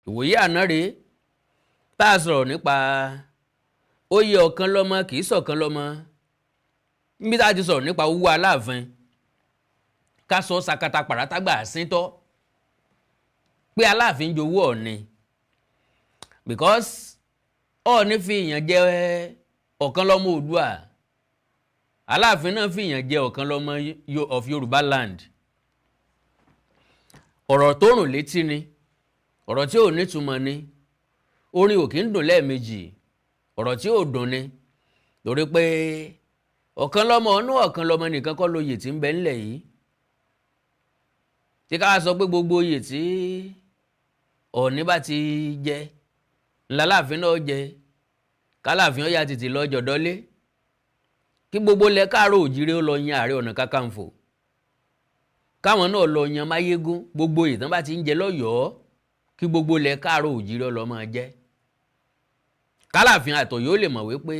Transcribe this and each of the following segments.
Ìwòye àná rèé tá a sọ̀rọ̀ nípa oyè ọ̀kan lọ́mọ kì í ṣọ̀kan lọ́mọ, níbi tá a ti sọ̀rọ̀ nípa owó Aláàfin, ká sọ sakata pàràtàgbà síntọ́ pé Aláàfin jowó Ọ̀ọ̀ni, because Ọ̀ọ̀ni fi ìyàn jẹ ọ̀kan lọ́mọ Oòduà, Aláàfin náà fi ìyàn jẹ ọ̀kan lọ́mọ of Yorùbá land. Ọ̀rọ̀ tó rùn létí ni, ọ̀rọ̀ tí ò nítumọ̀ ni, orin ò kí ń dùn lẹ́ẹ̀mejì, ọ̀rọ̀ tí ò dùn ni, torí pé ọ̀kan lọ́mọ ọ̀nù ọ̀kan lọ́mọ nìkan kọ́ lóye tí ń bẹ ńlẹ̀ yìí. Tí ká sọ pé gbogbo oyè tí Ọ̀ọ̀ni bá ti jẹ ńlá Láàfin náà jẹ, kálàfin ọ̀yà tètè lọ jọ̀dọ́lé, kí gbogbo ilẹ̀ káàárọ̀ òjíire ó lọ yan Ààrẹ Ọ̀nà Kakanfò, káwọn náà lọ yan Máyégún, gbogbo oyè tán bá ti ń jẹ lọ́yọ̀ọ́ kí gbogbo ilẹ̀ káàárọ̀ òjíire ó lọ máa jẹ, kálàfin àtọ̀yọ́ ó lè mọ̀ wípé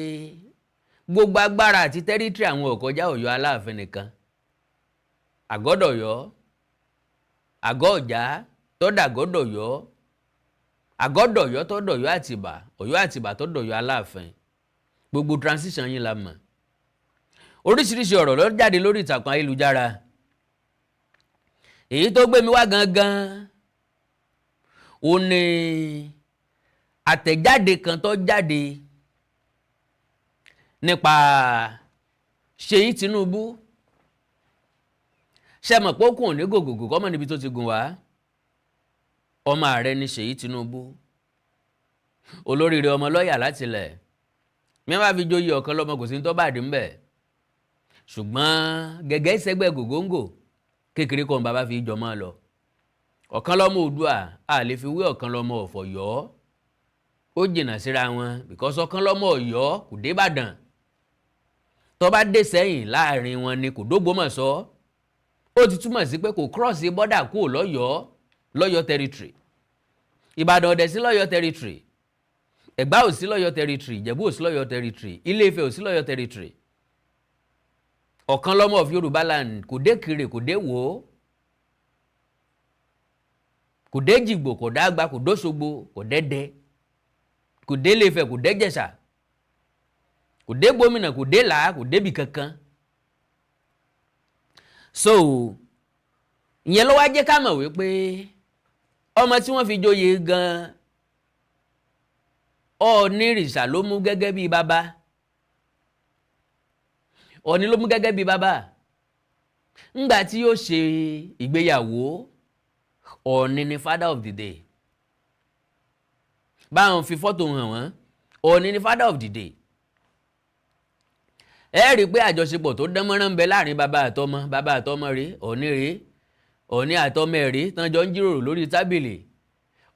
gbogbo agbára àti territory àwọn ò kọjá Ọ̀yọ́ Aláàfin nìkan. Àgọ́dọ̀yọ́, àgọ́ ọ̀já tọ́dàgọ́dọ̀yọ́, àgọ́dọ̀yọ́ tọ́dọ̀yọ́ Àtìbà, Ọ̀yọ́ Àtìbà tọ́dọ̀yọ́ Aláàfin. Gbogbo transition yín la mọ̀. Oríṣiríṣi ọ̀rọ̀ ló jáde lórí ìtàkùn ayélujára. Èyí tó gbé mi wá gangan ó ní àtẹ̀jáde kan tó jáde nípa Ṣèyí Tinubu. Ṣe mọ̀ pé ó kùn ní gògògò kọ́mọ níbi tó ti gùn wá. Ọmọ ààrẹ ni Ṣèyí Tinubu, olóríire ọmọ lọ́ọ̀yà láti ilẹ̀. Mi máa fi joyè ọ̀kan lọ́mọ, kò sí ní tó bá dé ńbẹ̀, ṣùgbọ́n gẹ́gẹ́ ìṣẹ́gbẹ́ gògóńgò kékeré kan bàbá fi jọmọ́ lọ. Ọ̀kan lọ́mọ Oòduà a lè fi wé ọ̀kan lọ́mọ Ọ̀fọ̀yọ́, ó jìnnà síra wọn, because ọ̀kan lọ́mọ Ọ̀yọ́ kò dé Ìbàdàn, tó bá dé sẹ́yìn láàrin wọn ni kò dógbómọ̀ṣọ́. Ó ti túmọ̀ sí pé kò cross border kúrò lọ́yọ̀ọ́, lọ́yọ̀ọ́ territory. Ìbàdàn ọ̀dẹ̀ sí lọ́yọ̀ọ́ territory, Ẹ̀gbá ò sí lọ́yọ̀ọ́ territory, Ìjẹ̀bú ò sí lọ́yọ̀ọ́ territory, Ilé Ifẹ̀ ò sí lọ́yọ̀ọ́ territory. Ọ̀kan lọ́mọ of Yorùbá land kò dé Kiri, kò dé Wò, kò dé Jìgbò, kò dágbà, kò dóṣogbo, kò dẹ́dẹ́, kò dé Ilé Ifẹ̀, kò dé Jẹ̀ṣà, kò dé Gómìnà, kò dé Làá, kò débi kankan. So ìyẹn ló wá jẹ́ ká mọ̀ wípé ọmọ tí wọ́n fi joyè gan-an, Ọ̀ọ̀nìrìṣà ló mú gẹ́gẹ́ bí bàbá. Ọ̀ọ̀ni ló mú gẹ́gẹ́ bí bàbá. Ńgbà tí yóò ṣe ìgbéyàwó, Ọ̀ọ̀ni ni father of the day. Báwọn fi fọ́tò hàn wọ́n, Ọ̀ọ̀ni ni father of the day. Ẹ rí i pé àjọṣepọ̀ tó dán mọ́rán ń bẹ láàrin bàbá àtọmọ. Bàbá àtọmọ rèé, Ọ̀ọ̀ni rèé, Ọ̀ọ̀ni àtọmọ ẹ̀ rèé tán jọ ń jíròrò lórí tábìlì.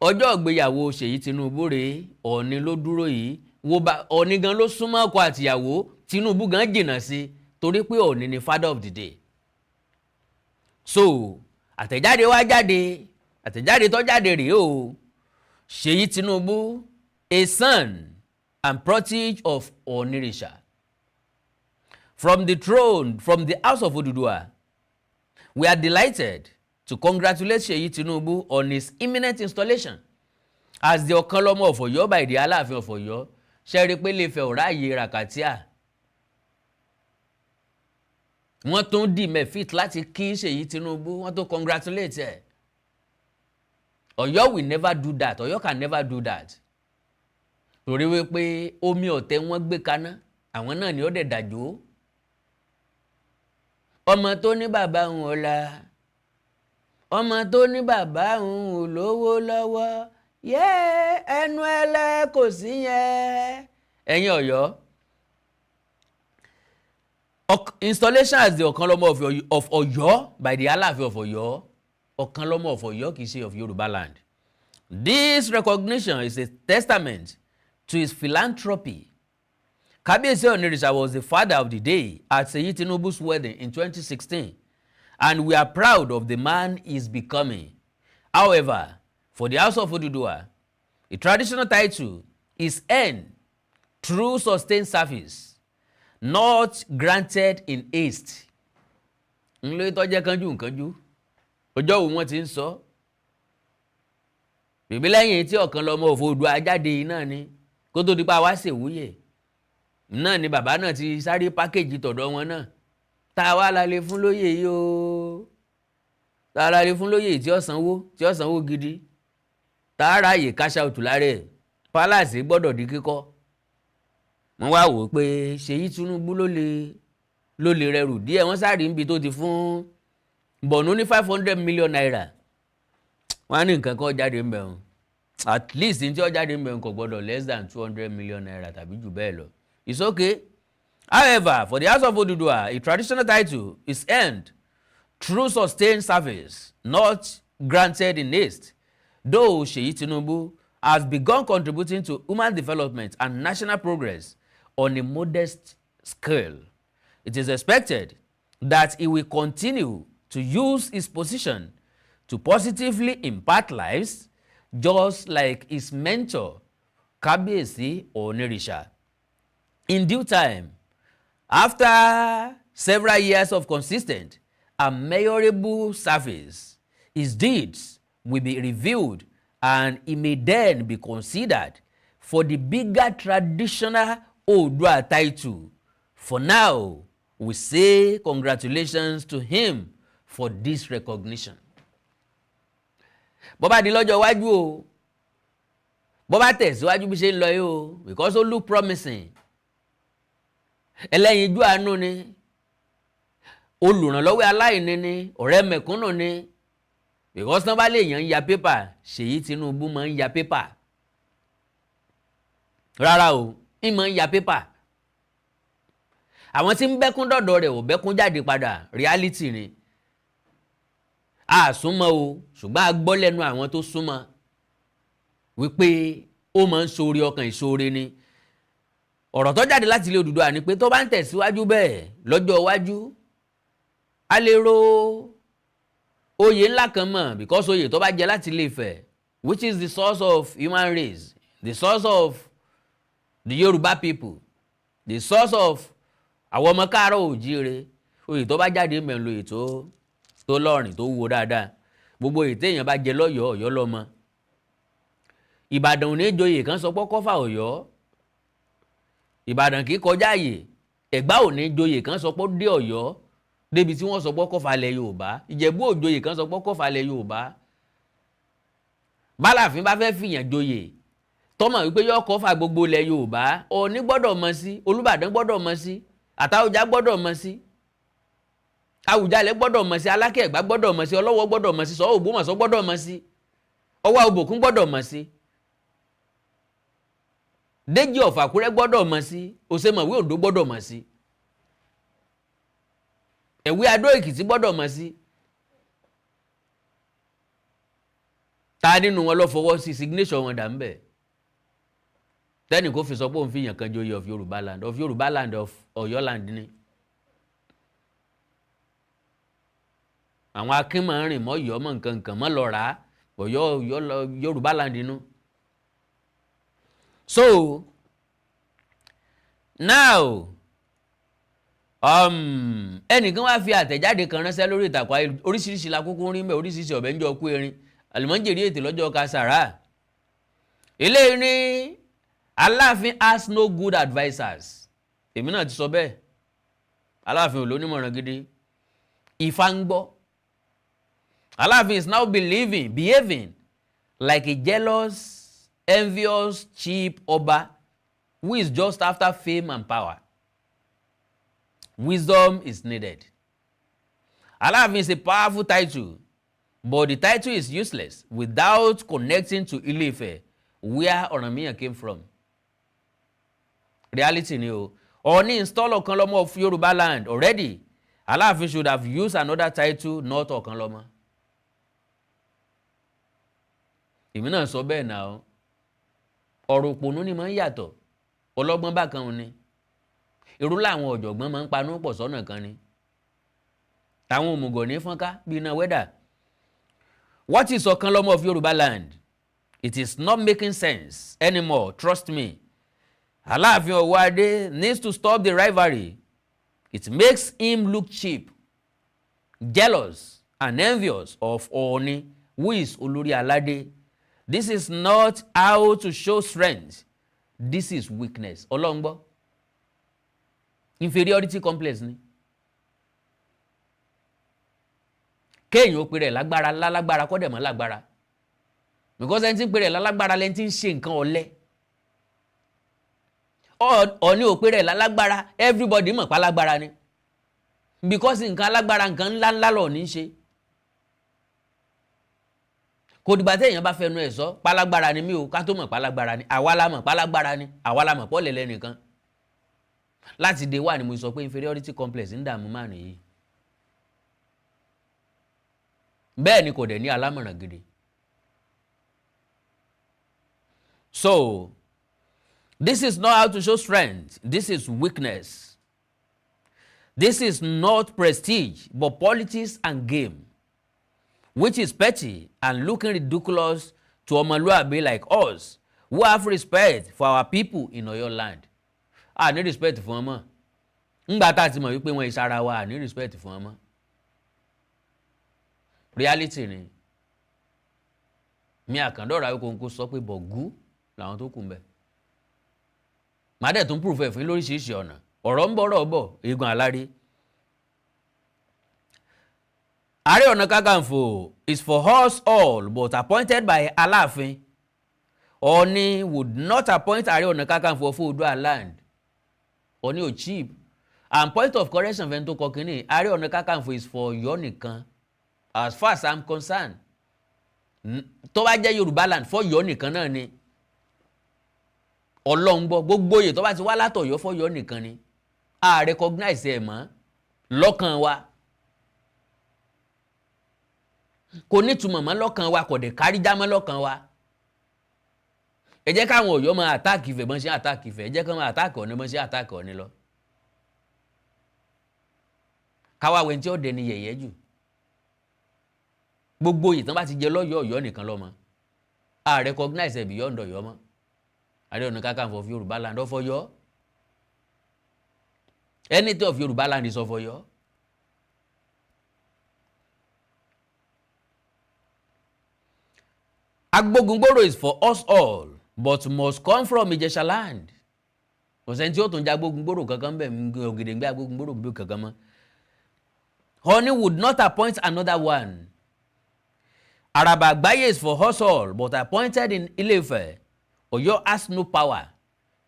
Ọjọ́ ìgbéyàwó Ṣèyí Tinubu rèé, Ọ̀ọ̀ni ló dúró yìí. Wo bá Ọ̀ọ̀ni gan ló súnmọ́ ọkọ àtìyàwó, Tinubu gan jìnnà sí torí pé Ọ̀ọ̀ni ni father of the day. So àtẹ̀jáde wá jáde, àtẹ̀jáde tó jáde rèé o. Ṣèyí Tinubu, a son and protege of Ọ̀ọ̀nìrìṣà from the throne, from the house of Oduduwa, we are delighted to congratulate Seyi Tinubu on his imminent installation as the Ọ̀kanlọ́mọ of Ọ̀yọ́ by the Aláàfin of Ọ̀yọ́. Ṣe rí i pé Ilé-Ifẹ̀ ò ráàyè ràkàtíà, wọ́n tún dì mẹ́fìt láti kí Ṣèyí Tinubu, wọ́n tún congratulate ẹ̀. Ọ̀yọ́ will never do that. Ọ̀yọ́ can never do that, torí wípé omi ọ̀tẹ̀ wọn gbé kaná, àwọn náà ni ó dẹ̀ dàjò. Ọmọ tó ní bàbá òun ọ̀la, ọmọ tó ní bàbá òun ò lówó lọ́wọ́ yé, ẹnu ẹlẹ́ kò sí yẹn. Ẹ̀yin Ọ̀yọ́, installation as the Ọ̀kanlọ́mọ of Ọ̀yọ́ by the Aláàfin of Ọ̀yọ́. Ọ̀kanlọ́mọ of Ọ̀yọ́, kì í ṣe of Yorùbá land. This recognition is a testament to his philanthropy. Kábíyèsí Ọ̀nìrìṣà was the father of the day at Seyi Tinubu's wedding in 2016, and we are proud of the man he is becoming. However, for the House of Oduduwa, a traditional title is earned through sustained service, not granted in haste. Ńlẹ́ tọ́jẹ́ kánjú nkánjú, ọjọ́ wo wọ́n ti ń sọ. Bìbí lẹ́yìn tí Ọ̀kanlọ́mọ of Oòduà jáde náà ni kó tó di pa wá ṣèwúyè náà ni bàbá náà ti sáré package tọ̀dọ̀ wọn náà. Tá a wá la lè fún lóyè yìí o, tá a la lè fún lóyè tí ó sanwó gidi, tá a ráàyè cash out lára ẹ̀? Palace gbọ́dọ̀ di kíkọ́. Wọ́n wá wò ó pé Ṣèyí Tinubu ló lè rẹrù díẹ̀. Wọ́n sáré níbi tó ti fún Borno ní ₦500 million. Wọ́n á ní nǹkan kan jáde ń bẹ̀ wọ́n, at least ní tí ó jáde ń bẹ̀ wọ́n kò gbọ́dọ̀ less than ₦200 million tàbí jù bẹ́ẹ̀ lọ. It's okay. However, for the House of Oduduwa, a traditional title is earned through sustained service, not granted in haste. Though Seyi Tinubu has begun contributing to human development and national progress on a modest scale, it is expected that he will continue to use his position to positively impact lives, just like his mentor, Kabiyesi Onirisha. In due time, after several years of consistent and measurable service, his deeds will be reviewed and he may then be considered for the bigger traditional Oòduà title. For now, we say congratulations to him for this recognition. Bó bá di lọ́jọ́ iwájú o, bó bá tẹ̀síwájú bí ṣe ń lọ yìí o, because ó look promising, ẹlẹ́yinjú àánú ni, olùrànlọ́wọ́ aláìní ni, ọ̀rẹ́ mẹ̀kúnnù ni, because tán bá lè yàn ń ya pépà, Ṣèyí Tinubu máa ń ya pépà. Rárá o, ń máa ń ya pépà. Àwọn tí ń bẹ́kún dọ̀dọ̀ rẹ̀ ò bẹ́kún jáde padà. Reality ni. A súnmọ́ o, ṣùgbọ́n a gbọ́ lẹ́nu àwọn tó súnmọ́ wípé ó máa ń ṣoore, ọkàn ìṣoore ni. Ọ̀rọ̀ tó jáde láti ilé Odùduwà ni pé tó bá ń tẹ̀síwájú bẹ́ẹ̀ lọ́jọ́ iwájú, a lè ro oyè ńlá kan mọ̀, because oyè tó bá jẹ láti Ilé Ifẹ̀, which is the source of human race, the source of the Yorùbá people, the source of àwọn ọmọ káàárọ̀ òjíire, oyè tó bá jáde mẹ́rin lóye tó lọ́rìn tó wúwo dáadáa. Gbogbo oyè téèyàn bá jẹ lọ́yọ̀ọ́, Ọ̀yọ́ lọ́mọ. Ìbàdàn ò ní joyè kan sọ pé kọ́fà Ọ̀yọ́. Ìbàdàn kì í kọjá àyè. Ẹ̀gbá ò ní joyè kan sọ pé ó dé Ọ̀yọ́ débi tí wọ́n sọ pé kọ́fà lẹ̀ Yorùbá. Ìjẹ̀bú ò joyè kan sọ pé kọ́fà lẹ̀ Yorùbá. Bálàfin bá fẹ́ fìyàn joyè tọ́mọ̀ wípé yọ kọ́fà gbogbo ilẹ̀ Yorùbá, Ọọ̀ni gbọ́dọ̀ mọ̀ sí, Olúbàdàn gbọ́dọ̀ mọ̀ sí, Àtaọ́jà gbọ́dọ̀ mọ̀ sí, Àwùjalẹ̀ gbọ́dọ̀ mọ̀ sí, Alákẹ́ Ẹ̀gbá gbọ́dọ̀ mọ̀ sí, Ọlọ́wọ̀ gbọ́dọ̀ mọ̀ sí, Ṣọ̀ún Ògbómọ̀ṣọ́ gbọ́dọ̀ mọ̀ sí, Ọwá Òbòkun gbọ́dọ̀ mọ̀ sí, Déjì of Àkúrẹ́ gbọ́dọ̀ mọ̀ sí, Òṣèmọ̀wé Oǹdó gbọ́dọ̀ mọ̀ sí, Ẹ̀wí Adó Èkìtì gbọ́dọ̀ mọ̀ sí. Ta nínú wọn lọ fọwọ́ sí signature wọn dà ń bẹ̀ tẹ́nì kó fi sọ pé òun fi yàn kan joyè of Yorùbá land, of Yorùbá land, of Ọ̀yọ́ land ni? Àwọn akin máa ń rìn mọ́ Ọ̀yọ́ mọ́ nǹkan nǹkan mọ́ lọ rà á. Ọ̀yọ́ Yorùbá land inú. So now, ẹnìkan wá fi àtẹ̀jáde kan ránṣẹ́ lórí ìtàkùn. Oríṣiríṣi la kúkú rí mẹ́, oríṣiríṣi ọ̀bẹ ń jọ kú erin, àlùmọ́jèrè ètè lọ́jọ́ ka sàrà. Eléyìí ní Aláàfin has no good advisers. Èmi náà ti sọ bẹ́ẹ̀, Aláàfin ò lónímọ̀ràn gidi. Ifá ń gbọ́. Aláàfin is now behaving like a jealous, envious, cheap ọba who is just after fame and power. Wisdom is needed. Aláàfin is a powerful title, but the title is useless without connecting to Ilé-Ifẹ̀, where Ọ̀rànmíyàn came from. Reality ni o. Ọọ̀ni install Ọ̀kanlọ́mọ of Yorùbá land already. Aláàfin should have used another title, not Ọ̀kanlọ́mọ. Èmi náà sọ bẹ́ẹ̀ náà. Ọ̀rọ̀ òpònú ni máa ń yàtọ̀, ọlọ́gbọ́n bákan ni. Irú làwọn ọ̀jọ̀gbọ́n máa ń panú pọ̀ sọ́nà kan ni, táwọn òmùgọ̀ ní fọ́nká bí iná wẹ́dà. What is Ọ̀kanlọ́mọ of Yorùbá land? It is not making sense anymore, trust me. Aláàfin Ọ̀wọ́adé needs to stop the rivalry. It makes him look cheap, jealous and envious of Ọọ̀ni, who is Olórí Aládé. This is not how to show strength. This is weakness. Ọlọ́ngbọ́, inferiority complex ni. Kéèyàn ó pe rẹ̀ lágbára lálágbára kọ́ dẹ̀ mọ́ lágbára, because ẹni tí ń pe rẹ̀ lálágbára lẹni tí ń ṣe nǹkan ọ̀lẹ. Ọ̀ní ò pe rẹ̀ lálágbára, everybody mọ̀ pálágbára ni, because nǹkan alágbára, nǹkan ńláńlá lọ̀ ní í ṣe. Kò dìgbà téèyàn bá fẹnu ẹ̀ sọ pálágbára ni mí o ká tó mọ̀ pálágbára ni. Àwa la mọ̀ pálágbára ni, àwa la mọ̀ pọ́lẹ̀ lẹ́nìkan. Láti day one ni mo sọ pé inferiority complex ń dààmú máà nìyí. Bẹ́ẹ̀ ni kò dẹ̀ ní alámọ̀ràn gidi. So this is not how to show strength. This is weakness. This is not prestige, but politics and game, which is petty and looking ridiculous to ọmọlúàbí like us who have respect for our people in Oyo land. A ní respect fún ọmọ ńgbà tá a ti mọ̀ wípé wọ́n ìsara wa, a ní respect fún ọmọ. Reality ni mi. Àkàndọ̀rọ̀ Awíkonko sọ pé bọ̀gú làwọn tó kù ń bẹ̀. Màá dẹ̀ tún proof ẹ̀ fún lóríṣiríṣi ọ̀nà. Ọ̀rọ̀ ń bọ̀rọ̀ bọ̀ eegun alárí. Ààrẹ Ọ̀nà Kakanfò is for us all, but appointed by Aláàfin. Ọọ̀ni would not appoint Ààrẹ Ọ̀nà Kakanfò of Oòduà land. Ọọ̀ni ò cheap. And point of correction fẹ́ni tó kọ kínní, Ààrẹ Ọ̀nà Kakanfò is for Ọ̀yọ́ nìkan as far as I'm concerned. Tó bá jẹ́ Yorùbá land, for Ọ̀yọ́ nìkan náà ni. Ọlọ́run gbọ́, gbogbo oyè tó bá ti wá látọ̀yọ́, fọ́yọ́ nìkan ni. A recognize ẹ̀ mọ́ lọ́kàn wa, kò nítumọ̀ mọ́ lọ́kàn wa, kò dẹ̀ kárí já mọ́ lọ́kàn wa. Ẹ jẹ́ káwọn Ọ̀yọ́ máa attack Ifẹ̀ bọ́n ṣe attack Ifẹ̀, ẹ jẹ́ káwọn máa attack Ọ̀ọ̀ni bọ́n ṣe attack Ọ̀ọ̀ni lọ. Káwá wẹ́n tí ó dẹni yẹ̀yẹ́ jù. Gbogbo oyè tán bá ti jẹ lọ́yọ̀ọ́, Ọ̀yọ́ nìkan lọ́mọ. A recognize ẹ̀ beyond Ọ̀yọ́ mọ́. Ààrẹ Ọ̀nà Kakanfò of Yorùbá land, of Ọ̀yọ́, anything of Yorùbá land is of Ọ̀yọ́. Agbógungbòrò is for us all, but must come from Ìjẹ̀ṣà land. Kò sẹ́ni tí ó tún jẹ́ agbógungbòrò kankan bẹ́ẹ̀, Ògèdèngbé agbógungbòrò bí kankan mọ́. Ọọ̀ni would not appoint another one. Àràbà Àgbáyé is for us all, but appointed in Ilé-Ifẹ̀. Ọ̀yọ́ has no power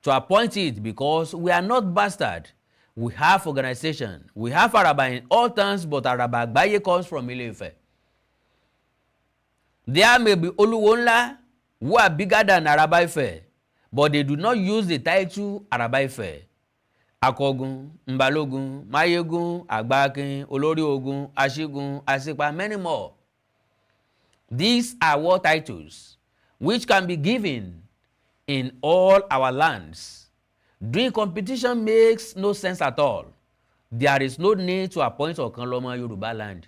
to appoint it because we are not bastard. We have organization. We have Araba in all towns, but Araba Àgbáyé comes from Ilé-Ifẹ̀. There may be Olúwo ńlá who are bigger than Araba Ifẹ̀, but they do not use the title Araba Ifẹ̀. Akọgun, Nbalógun, Máyégún, Àgbákin, Olórí Ogun, Aṣígun, Aṣípa, many more. These are war titles which can be given in all our lands. Doing competition makes no sense at all. There is no need to appoint Ọ̀kanlọ́mọ Yorùbá land.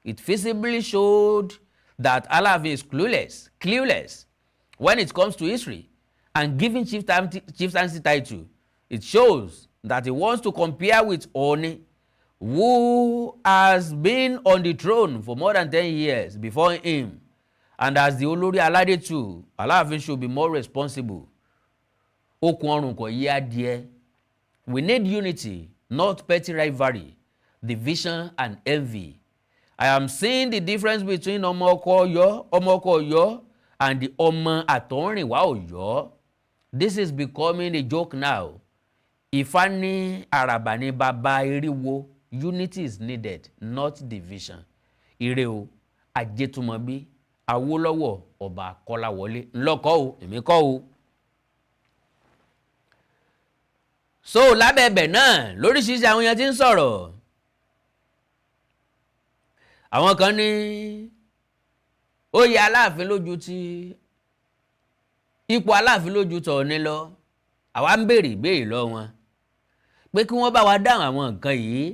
It visibly showed that Aláàfin is clueless when it comes to history and giving chieftaincy title. It shows that he wants to compare with Ooni, who has been on the throne for more than 10 years before him. And as the Olórí Aládé too, Aláàfin should be more responsible. Okùn ọrùn kò yí adìẹ. We need unity, not petty rivalry, division and envy. I am seeing the difference between ọmọ ọkọ Ọ̀yọ́, ọmọ ọkọ Ọ̀yọ́ and the ọmọ àtọ̀húnrìnwá Ọ̀yọ́. This is becoming a joke now. Ifá ní àràbà ní bàbá eriwo. Unity is needed, not division. Ire o. Ajétúmọ̀bí Awólọ́wọ̀ ọba Kọ́láwọlé ńlọkọ́ o, èmi kọ́ o. So lábẹ́ ẹbẹ̀ náà, lóríṣiríṣi àwọn èèyàn ti ń sọ̀rọ̀. Àwọn kan ní oyè Aláàfin lójú ti ipò Aláàfin lójú tọ̀ọ̀ni lọ. Àwa ń béèrè ìbéèrè lọ wọn pé kí wọ́n bá wa dáhùn àwọn nǹkan yìí.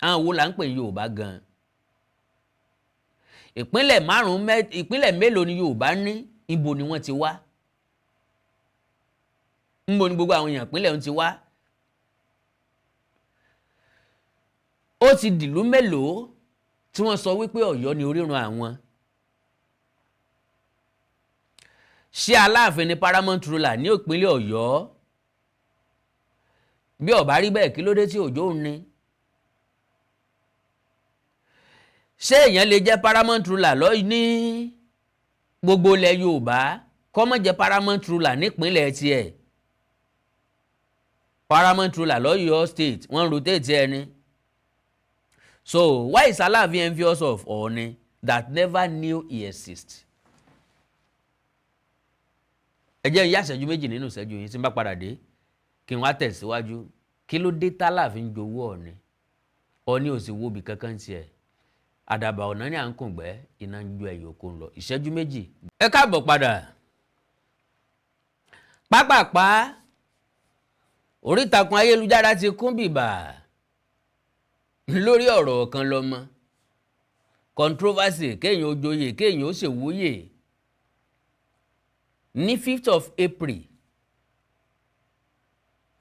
Àwọn wo là ń pè ní Yorùbá gan? Ìpínlẹ̀ márùn-ún, ìpínlẹ̀ mélòó ni Yorùbá ní? Ibo ni wọ́n ti wá? Níbo ni gbogbo àwọn èèyàn ìpínlẹ̀ ń ti wá? Ó ti dìlú mélòó tí wọ́n sọ wípé Ọ̀yọ́ ni orírun àwọn? Ṣé Aláàfin ni paramount ruler ní ìpínlẹ̀ Ọ̀yọ́? Bí ó bá rí bẹ́ẹ̀, kí ló dé tí òjò ń ní? Ṣé èèyàn lè jẹ́ paramount ruler lọ ní gbogbo ilẹ̀ Yorùbá, kó má jẹ́ paramount ruler nípínlẹ̀ tiẹ̀? Paramount ruler lọ́yọ̀ọ́ state, wọ́n rotate ẹni. So why is Aláàfin envious of Ọọ̀ni that never knew he exists? Ẹ jẹ́ ìyá ìṣẹ́jú 2 nínú ìṣẹ́jú yìí, tí n bá padà dé kí n wá tẹ̀síwájú. Kí ló dé tÁláàfin jowú Ọọ̀ni? Ọọ̀ni ò sì wo ibì kankan tiẹ̀. Àdàbà ọ̀nà ní à ń kùngbẹ́, iná ń jó ẹ̀yọ̀ kó ń lọ. Ìṣẹ́jú 2. Ẹ káàbọ̀ padà. Pápápá orítakùn ayélujára ti kún bìbà lórí ọ̀rọ̀ ọ̀kan lọ́mọ. Controversy, kéèyàn ó joyè, kéèyàn ó ṣèwúyè. Ní 5th of April,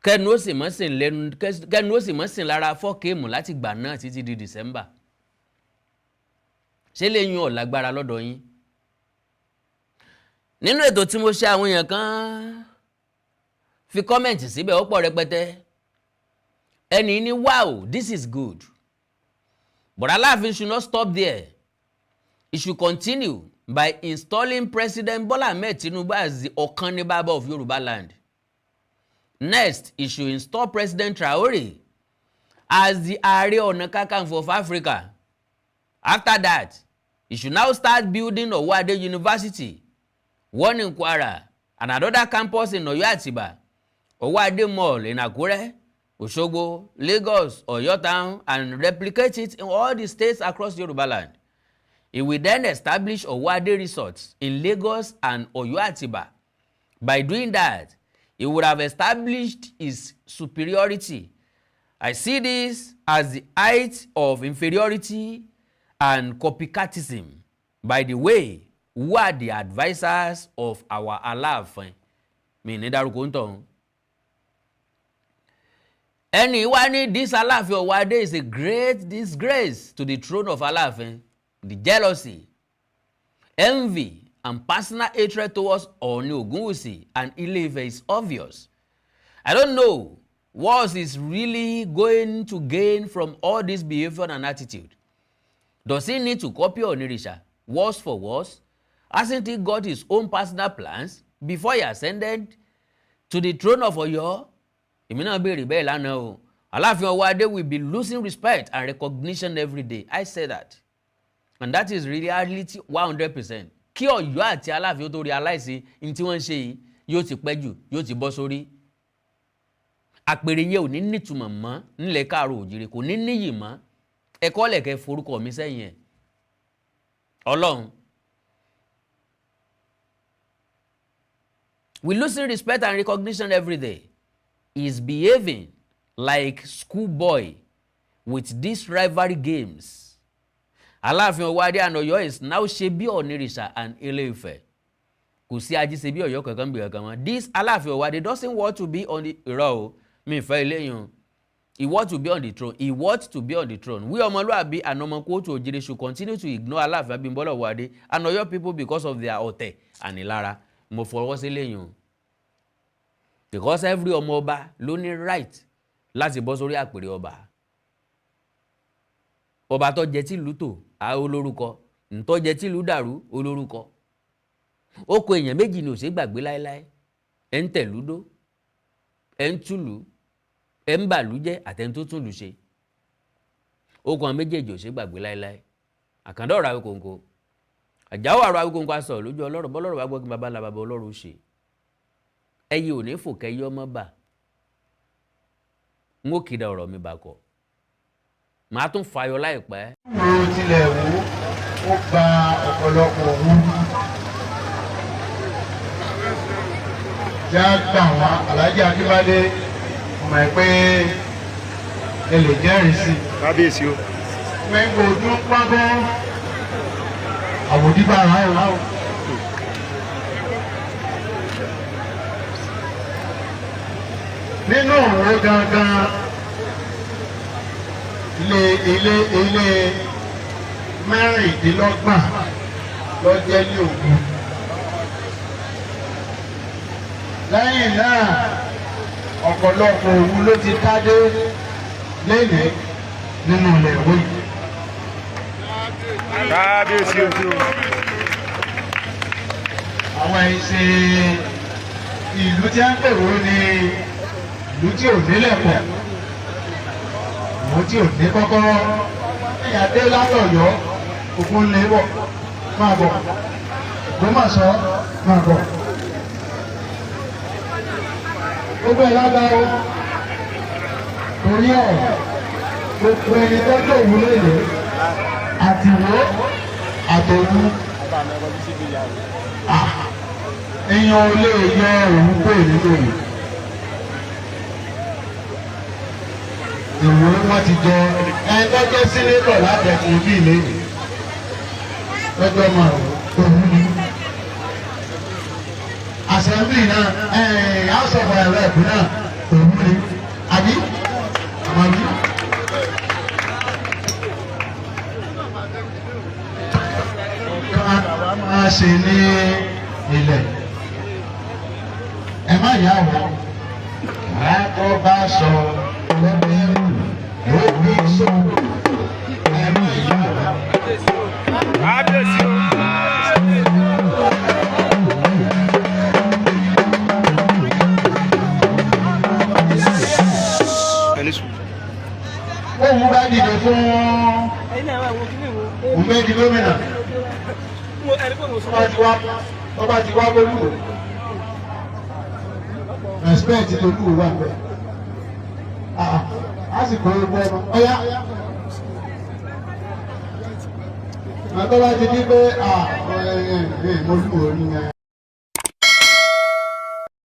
kẹnu ó sì mọ́ sìn lẹ́nu, kẹnu ó sì mọ́ sìn lára fọ́ọ̀kèmù láti gbà náà títí di December. Ṣé lè yún ọ̀ lágbára lọ́dọ̀ yín? Nínú ètò tí mo ṣe, àwọn èèyàn kan fi comment síbẹ̀, ó pọ̀ rẹpẹtẹ. Ẹni ní, "Wow, this is good, but Aláàfin should not stop there. He should continue by installing President Bola Ahmed Tinubu as the Ọ̀kan-ní-Baba of Yoruba land. Next, he should install President Traore as the Ààrẹ Ọ̀nà Kakanfò of Africa. After that, he should now start building Owoade University, one in Kwara and another campus in Oyo Atiba, Owoade Mall in Akure, Osogbo, Lagos, Oyo Town, and replicate it in all the states across Yoruba land. He will then establish Owoade Resorts in Lagos and Oyo Atiba. By doing that, he would have established his superiority. I see this as the height of inferiority and copycatism. By the way, who are the advisers of our Aláàfin?" Mi ní dárúkọ ń tọ̀hún. Ẹni wá ní, "This Aláàfin Ọ̀wọ́adé is a great disgrace to the throne of Aláàfin. The jealousy, envy and personal hatred towards Ọọ̀ni Ògúnwùsì and Ilé-Ifẹ̀ is obvious. I don't know what is really going to gain from all this behaviour and attitude. Does he need to copy Onirisha words for words? Hasn't he got his own personal plans before he ascended to the throne of Ọ̀yọ́?" Èmi náà béèrè bẹ́ẹ̀ lánàá o. "Aláàfin Ọwọ́adé will be losing respect and recognition every day. I say that, and that is reality 100%. Kí Ọ̀yọ́ àti Aláàfin ó tó realize ní tí wọ́n ń ṣe yìí, yóò ti pẹ́ jù, yóò ti bọ́ sórí àpèrè yẹn, ò ní nítumọ̀ mọ́ nílẹ̀ káàró òjìrè, kò ní níyì mọ́. Ẹ̀kọ́ lẹ̀kẹ́ forúkọ mi sẹ́yìn ẹ̀ Ọlọ́run. "We losing respect and recognition every day. He is behaving like schoolboy with these rivalry games. Aláàfin Ọwọ́adé and Ọ̀yọ́ is now ṣe bí Ọ̀nìrìṣà and Ilé-Ifẹ̀. Kò sí ajíṣe bí Ọ̀yọ́ kankan bí kankan mọ́. This Aláàfin Ọwọ́adé doesn't want to be on the" Irọ́ o, mi fẹ́ eléyìí o. "He want to be on the throne. He want to be on the throne. We ọmọlúàbí and ọmọ kóòtù òjìrè should continue to ignore Aláàfin Abímbọ́lá Ọwọ́adé and Ọ̀yọ́ people because of their ọ̀tẹ̀ and ìlara." Mo fọwọ́ sí eléyìí o, because every ọmọ ọba ló ní right láti bọ́ sórí àpèrè ọba. Ọba tó jẹ tìlú tò á olórúkọ, ntọ́ jẹ tìlú dàrú olórúkọ. Ó kó èèyàn méjì ní òsè gbàgbé láéláé: ẹ̀ ń tẹ̀lúdó, ẹ̀ ń túlù, ẹ̀ ń bàlú jẹ́, àtẹni tó túlù ṣe. Ó kó àwọn méjèèjì òsè gbàgbé láéláé. Àkàndá ọ̀rọ̀ Awíkonko, Àjàó àrò Awíkonko, aṣọ lójú ọlọ́rọ̀ bọ́lọ́rọ̀ bá gbọ́ kí baba ńlá baba ọlọ́rọ̀ ṣe. Ẹyẹ ò ní fò kẹyẹ ọmọ bà. N ó kìdá ọ̀rọ̀ mi bà kọ, màá tún fàyọ láìpẹ́. Wo tilẹ̀ wò ó gba ọ̀pọ̀lọpọ̀ owó já gbà wọ́n. Alhaji Akínbádé mọ̀ ẹ́ pé ẹ lè jẹ́rìí sí i. Kábíyèsí o. Mẹ́gbẹ́ ojú ń pọ́n àwòdìbára o. Nínú òun gangan, ilé ilé ilé 26 ló jẹ́ ní Ògùn. Lẹ́yìn náà, ọ̀pọ̀lọpọ̀ òwú ló ti kádé lẹ́yìn nínú ilẹ̀ ìwé yìí. Kábíyèsí o. Àwọn ìṣe ìlú tí a ń pè wọ́n ní ìlú tí ò nílẹ̀kùn, ìlú tí ò ní kọ́kọ́rọ́. Ẹ̀yà dé látọ̀yọ́, ògùn lè bọ̀, máa bọ̀, Ògbómọ̀ṣọ́, máa bọ̀. Gbogbo ẹ̀ lágbára o. Torí ẹ̀, gbogbo ẹni tó tó òwúlé yìí, àtìwó àtòwú, èèyàn ò lè yọ òun kúrò nínú òun. Ìwò wọn ti jẹ ẹni tó jẹ́ senator látẹ̀kùn bí lẹ́yìn lọ́jọ́ mọ̀ òun ni. Assembly náà, House of Rep náà, òun ni, àbí àmàbí. Kan máa ṣe ní ilẹ̀ ẹ má yà wọ́n àkọ́ bá sọ lẹ́bẹ̀rù lóbi sọ, ẹ má yà wọ́n. Kábíyèsí o. Ẹni sùn. Òun bá dìde fún òun bẹ́ẹ̀ di gómìnà, tó bá ti wá bólúwò, respect tó lù wà bẹ́ẹ̀ a sì kó ewu ọmọ ọyá àtọ́ bá ti di pé mo lù ó ní ẹ.